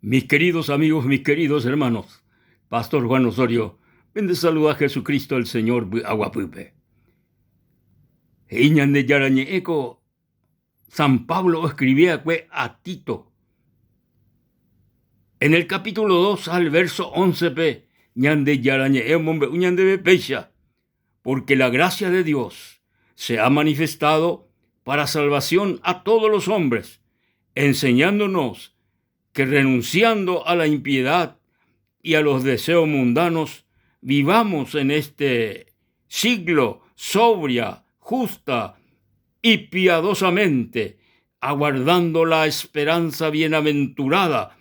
Mis queridos amigos, mis queridos hermanos, Pastor Juan Osorio, pende saluda Jesucristo el Señor py'aguapýpe. He'i Ñandejára ñe'ẽ ko San Pablo oescribi va'ekue a Tito. En el capítulo 2 al verso 11-pe Ñandejára ñe'ẽ omombe'u ñandéve péicha, Porque la gracia de Dios se ha manifestado para salvación a todos los hombres, enseñándonos que renunciando a la impiedad y a los deseos mundanos, vivamos en este siglo sobria, justa y piadosamente, aguardando la esperanza bienaventurada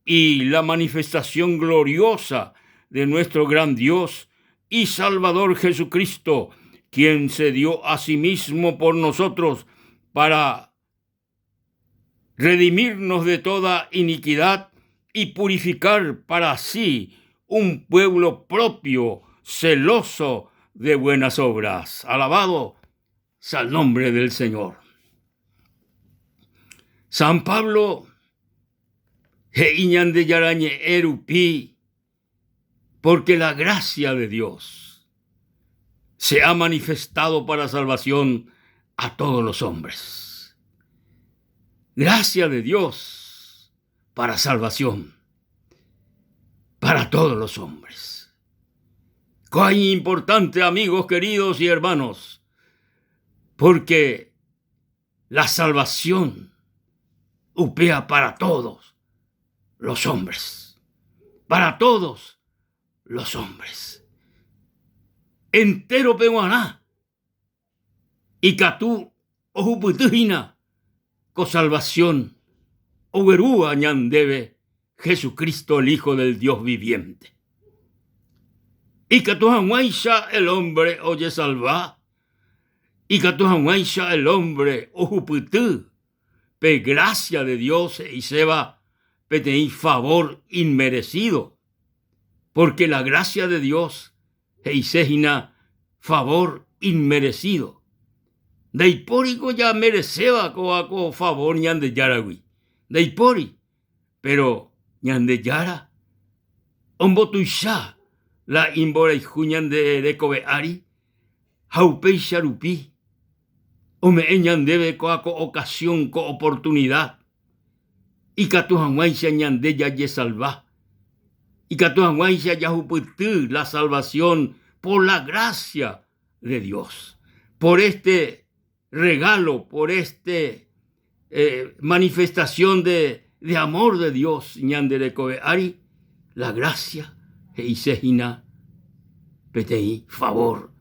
y la manifestación gloriosa de nuestro gran Dios y Salvador Jesucristo, quien se dio a sí mismo por nosotros para redimirnos de toda iniquidad y purificar para sí un pueblo propio, celoso de buenas obras. Alabado sea el nombre del Señor. San Pablo he'i Ñandejára ñe'ẽ rupi, porque la gracia de Dios se ha manifestado para salvación a todos los hombres. Gracia de Dios para salvación para todos los hombres. Cuán importante, amigos queridos y hermanos, porque la salvación upea para todos los hombres, para todos los hombres. Entero peguarã ikatu ohupyty hína ko salvación oguerúva ñandéve Jesucristo el Hijo del Dios viviente. Ikatu hag̃uáicha el hombre ojesalva, ikatu hag̃uáicha el hombre ohupyty pe gracia de Dios he'iséva peteĩ favor inmerecido, porque la gracia de Dios he'ise hína favor inmerecido. Ndaipóriko jamereséva kóva ko favor Ñandejáragui, ndaipóri, péro Ñandejára ombotuicha la imborayhu ñande rekove ári ha upéicha rupi ome'ẽ ñandéve kóva ko ocasión, ko oportunidad ikatu hag̃uáicha ñande jajesalva, ikatu hag̃uáicha jahupyty la salvación por la gracia de Dios, por este regalo, por este eh, manifestación de, de amor de Dios ñande rekove ári, la gracia he'ise hína peteĩ favor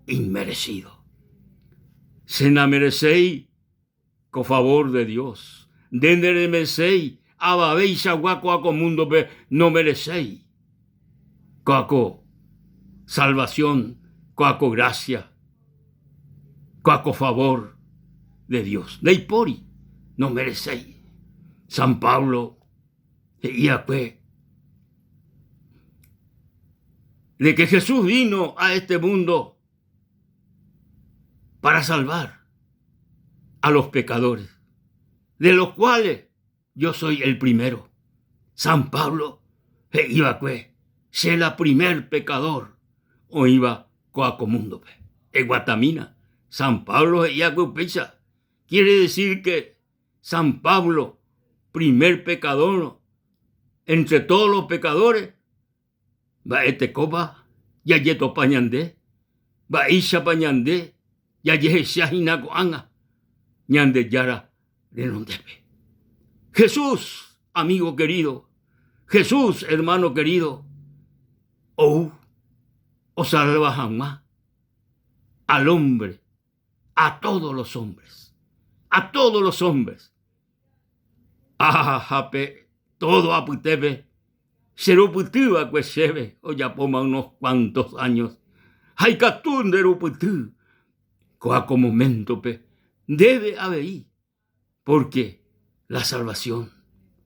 inmerecido. Che namereséi ko favor de Dios. Nde neremereséi avaveichagua ko'a ko múndope nomereséi ko'a ko salvación, ko'a ko gracia, ko'a ko favor de Dios. Ndaipóri nomereséi. San Pablo he'i va'ekue de que Jesús vino a este mundo para salvar a los pecadores, de los cuales yo soy el primero. San Pablo he'i va'ekue, Che la primer pecador oĩva ko'a ko múndope. Eguatamína, San Pablo he'i va'ekue upéicha. Quiere decir que San Pablo, primer pecador entre todos los pecadores, Mba'etekópa jajetopa ñande? Mba'éichapa ñande jajehecha hína ko'ág̃a Ñandejára renondépe? Jesús, amigo querido, Jesús, hermano querido, ou osalva hag̃ua al hombre, a todos los hombres, a todos los hombres. Ha pe todo apytépe Cherupyty va'ekue chéve ojapóma unos cuantos años, ha ikatu nde rupyty ko'a ko moméntope ndéve avei, pórke la salvación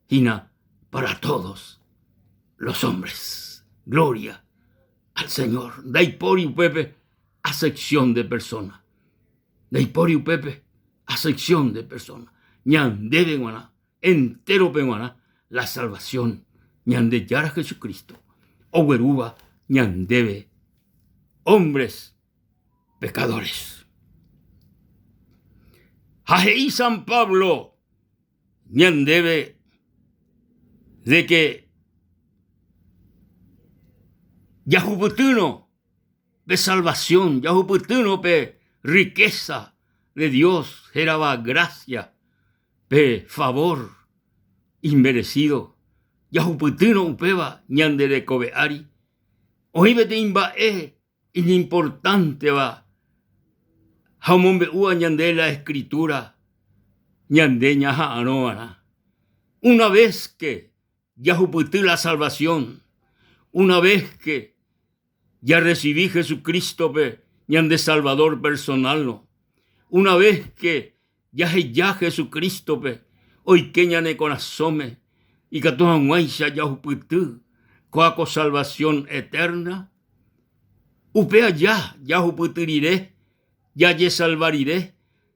hína para todos los hombres. Gloria al Señor. Ndaipóri upépe acepción de persona. Ndaipóri upépe acepción de persona. Ñandéve g̃uarã, entérope g̃uarã. la salvación Ñandejára Jesucristo oguerúva ñandéve hombres pecadores. Ha he'i San Pablo ñandéve de que jahupytýrõ pe salvación, jahupytýrõ pe riqueza de Dios hérava gracia, pe favor inmerecido, jahupytýrõ upéva ñande rekove ári, oĩ peteĩ mba'e iñimportánteva ha omombe'úva ñande la Escritura ñande ñaha'arõva'erã. Una vez que jahupyty la salvación, una vez que jarrecibi Jesucristo-pe ñande Salvador personal-rõ, una vez que jaheja Jesucristo-pe oike ñane korasõme ikatu hag̃uáicha jahupyty kóa ko salvación eterna, upe aja jahupyty rire, jajesalva rire,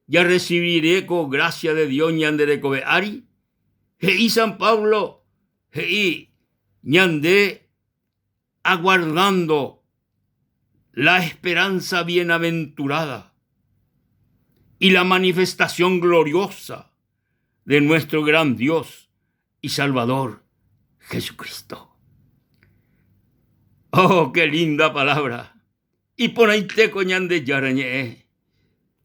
jarrecibi rire ko gracia de Dios ñande rekove ári, he'i San Pablo, he'i ñande aguardando la esperanza bienaventurada y la manifestación gloriosa de nuestro gran Dios y Salvador Jesucristo. Oh, qué linda palabra! Iporãitéko Ñandejára ñe'ẽ.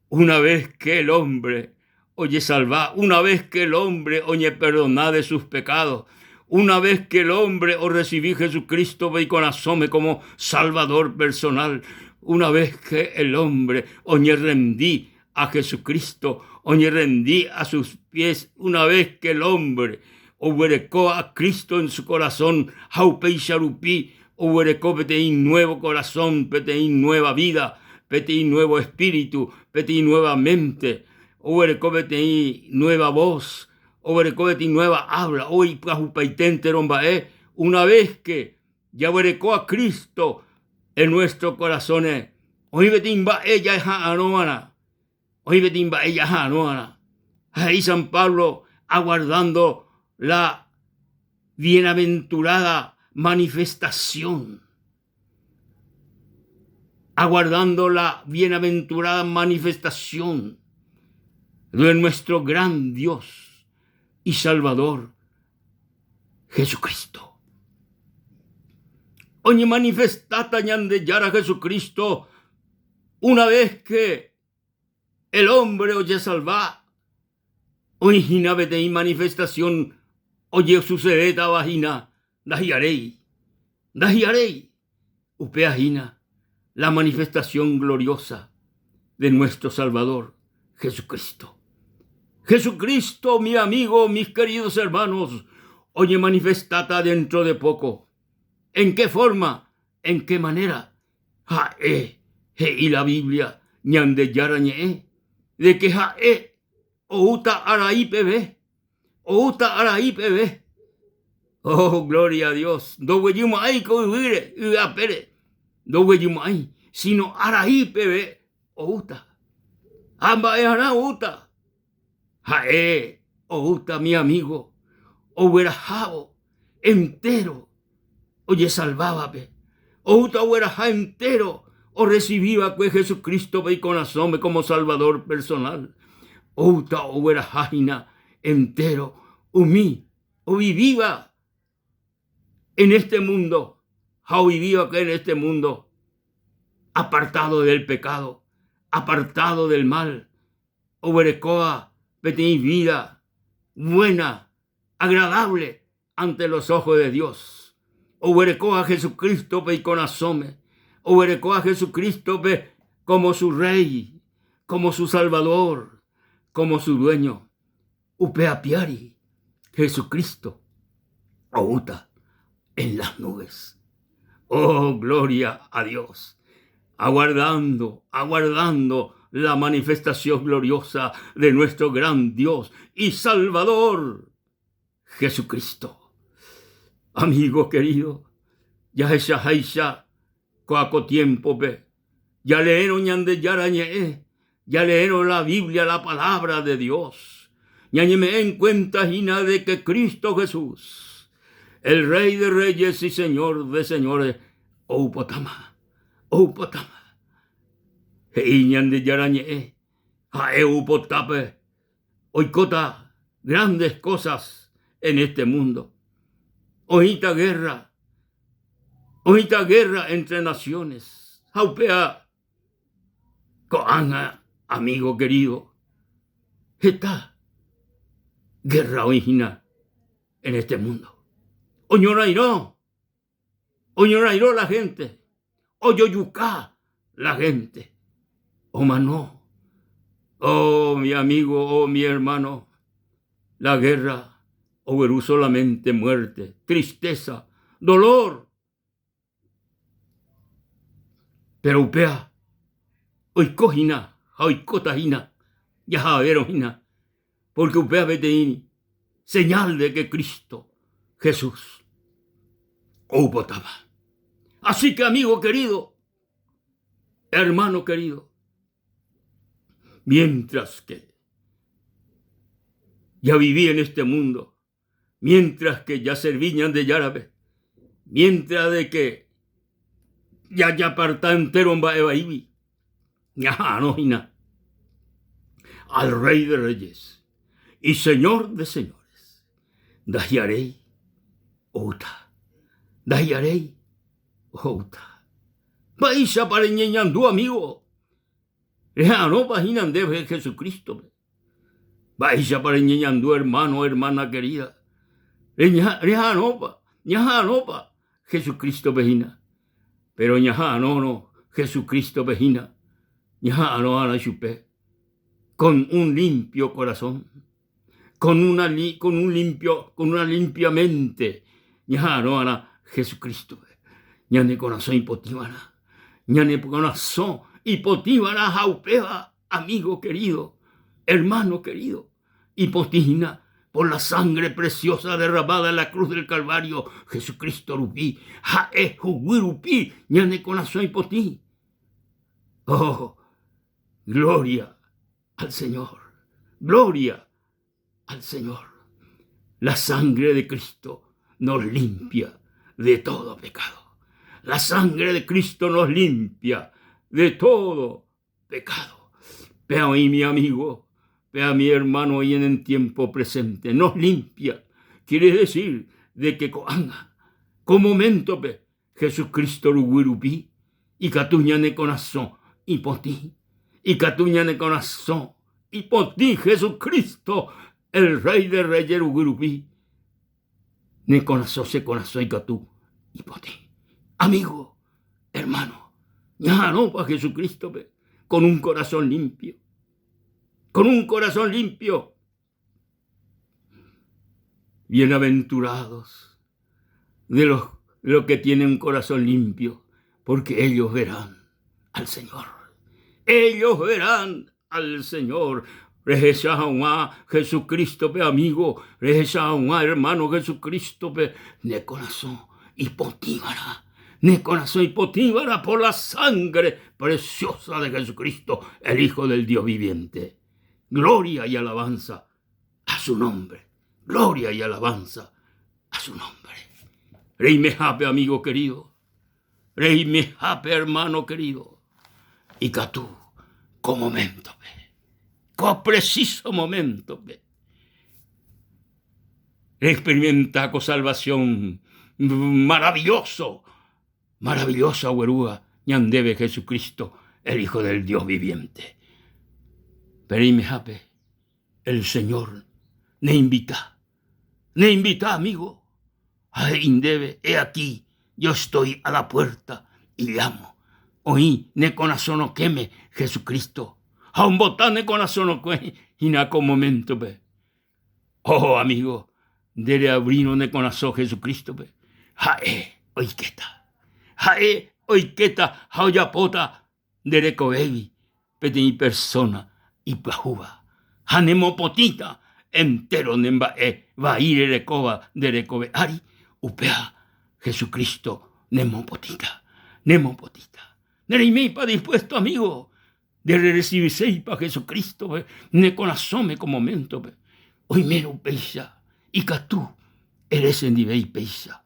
Una vez que el hombre ojesalva, una vez que el hombre oñeperdona de sus pecados, una vez que el hombre orrecibi Jesucristo-pe ikorasõme como Salvador personal, una vez que el hombre oñerrendi a Jesucristo, oñerrendi a sus pies, una vez que el hombre oguereko a Cristo en su corazón ha upéicha rupi oguereko peteĩ nuevo corazón, peteĩ nueva vida, peteĩ nuevo espíritu, peteĩ nueva mente, oguereko peteĩ nueva voz, oguereko peteĩ nueva habla, oipyahupaite mba'e, una vez que jaguereko a Cristo en nuestro corazones, oĩ peteĩ mba'e jaha'arõva'erã, oĩ peteĩ mba'e jaha'arõva'erã. Ha he'i San Pablo aguardando la bienaventurada manifestación, aguardando la bienaventurada manifestación de nuestro gran Dios y Salvador Jesucristo. Oñemanifestáta Ñandejára Jesucristo una vez que el hombre ojesalva, oĩ hína peteĩ manifestación ojesucedétava hína ndahi'aréi, ndahi'aréi. Upéva hína la manifestación gloriosa de nuestro Salvador Jesucristo. Jesucristo, mi amigo, mis queridos hermanos, oñemanifestáta dentro de poco. ¿En qué forma? ¿En qué manera? Ha'e he'i la Biblia Ñandejára ñe'ẽ de que ha'e oúta arai peve, oúta arai peve. Oh, gloria a Dios. Ndoguejymo'ãi ko yvýre, yvy apére. Ndoguejymo'ãi, sino arai peve oúta. Ha mba'eharã oúta? Ha'e oúta mi amigo oguerahávo entero ojesalvávape. Oúta ogueraha entero orrecibiva'ekue Jesucristo-pe ikorasõme como Salvador personal. Oúta ogueraha hína entero umi ovivíva en este mundo ha ovivíva en este mundo apartado del pecado, apartado del mal, oguerekóva peteĩ vida buena, agradable ante los ojos de Dios. Oguerekóva Jesucristo-pe ikorasõme, oguerekóva Jesucristo-pe como su Rey, como su Salvador, como su dueño. Upe apiári Jesucristo oúta en las nubes. Oh, gloria a Dios! Aguardando, aguardando la manifestación gloriosa de nuestro gran Dios y Salvador, Jesucristo. Amigo querido, jahechaháicha ko'ã ko tiémpope, jaleérõ Ñandejára ñe'ẽ, jaleérõ la Biblia, la palabra de Dios, Ñañeme'ẽ en cuenta hína de que Cristo Jesús, el Rey de Reyes y Señor de Señores, oupotáma, oupotáma. He'i Ñandejára Ñe'ẽ, ha'e oupotápe oikóta grandes cosas en este mundo. Oĩta guerra, oĩta guerra entre naciones. Ha upéva ko'ág̃a, amigo querido, heta guerra oĩ hína en este mundo. Oñorairõ, oñorairõ la gente, ojojuka la gente, omano. Oh, mi amigo, oh, mi hermano, la guerra ogueru solamente muerte, tristeza, dolor. Péro upéva oiko hína ha oikóta hína jahavérõ hína, pórke upéva peteĩ señál de ke Cristo Jesús oupotáva. Así ke amigo querido, hermano querido, mientras ke javivi en este mundo, Mientras que jaservi Ñandejárape, mientras de que jajaparta entéro mba'e vaígui, ñaha'arõ hína al Rey de Reyes y Señor de Señores, ndahi'aréi oúta, ndahi'aréi oúta. Mba'éichapa reñeñandu, amigo? Reha'arõpa hína ndéve Jesucrístope? Mba'éichapa reñeñandu hermano, hermana querida? Reha'arõpa, ñaha'arõpa Jesucristo-pe hína? Péro ñaha'arõrõ Jesucristo-pe hína, ñaha'arõ'arã chupe con un limpio corazón, con una, con un limpio, con una limpia mente, ñaha'arõ'arã Jesucristo-pe. Ñane korasõ ipotĩva'erã, ñane korasõ ipotĩva'erã ha upéva Amigo querido, hermano querido, ipotĩ hína por la sangre preciosa derramada en la cruz del Calvario, Jesucristo rupi, ha'e huguy rupi ñane korasõ ipotĩ. Oh, gloria al Señor, gloria al Señor. La sangre de Cristo nos limpia de todo pecado. La sangre de Cristo nos limpia de todo pecado. Péa oĩ mi amigo, péa mi hermano oĩ en el tiempo presente, nos limpia. Quiere decir de que ko'ág̃a, ko momento-pe, Jesucristo ruguy rupi ikatu ñane korasõ ipotĩ, ikatu ñane korasõ ipotĩ Jesucristo, el Rey de Reyes ruguy rupi, ne korasõ che korasõ ikatu ipotĩ. Amigo, hermano, ñaha'arõpa Jesucristo-pe con un corazón limpio, con un corazón limpio. Bienaventurados de los, los que tienen un corazón limpio, porque ellos verán al Señor. Ellos verán al Señor. Rehecha hag̃ua Jesucristo-pe amigo, rehecha hag̃ua hermano Jesucristo-pe, ne korasõ ipotĩva'erã, ne korasõ ipotĩva'erã por la sangre preciosa de Jesucristo, el Hijo del Dios viviente. Gloria y alabanza a su nombre. Gloria y alabanza a su nombre. Reimehápe amigo querido, Reimehápe hermano querido, ikatu ko momento-pe, ko preciso momento-pe, reexperimenta ko salvación maravilloso, maravillosa oguerúva ñandéve Jesucristo, el Hijo del Dios viviente. Pe reimehápe, el Señor neinvita, neinvita amigo, Ha he'i ndéve, He aquí, yo estoy a la puerta y llamo. Oĩ ne korasõ rokẽme Jesucristo, ha ombota ne korasõ rokẽ hína ko moméntope. Oh, amigo, nde reabrírõ ne korasõ Jesucristo-pe, ha'e oikéta. Ha'e oikéta ha ojapóta nde rekovégui peteĩ persóna ipyahúva ha nemopotĩta entéro ne mba'e vai rerekóva nde rekove ári, upéva Jesucristo nemopotĩta, nemopotĩta. Nereiméipa dispuesto amigo nde reresiviséipa Jesucrístope ne korasõme ko moméntope? Oimérõ upéicha ikatu ere chendive ipéicha,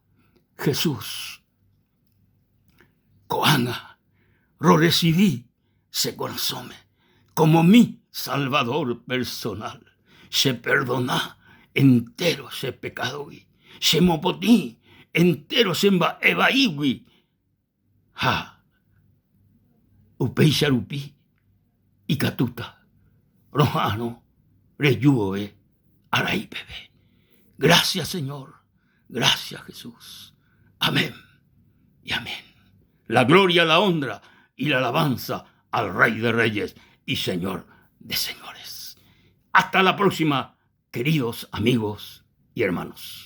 Jesús, ko'ág̃a rorresivi che korasõme kómo mi Salvadór personál. Cheperdona entéro che pekádogui, chemopotĩ entéro che mba'e vaígui Ha upéicha rupi ikatúta roha'arõ reju vove arai peve. Gracias Señor, gracias Jesús. Amén y amén. La gloria, la honra y la alabanza al Rey de Reyes y Señor de Señores. Hasta la próxima, queridos amigos y hermanos.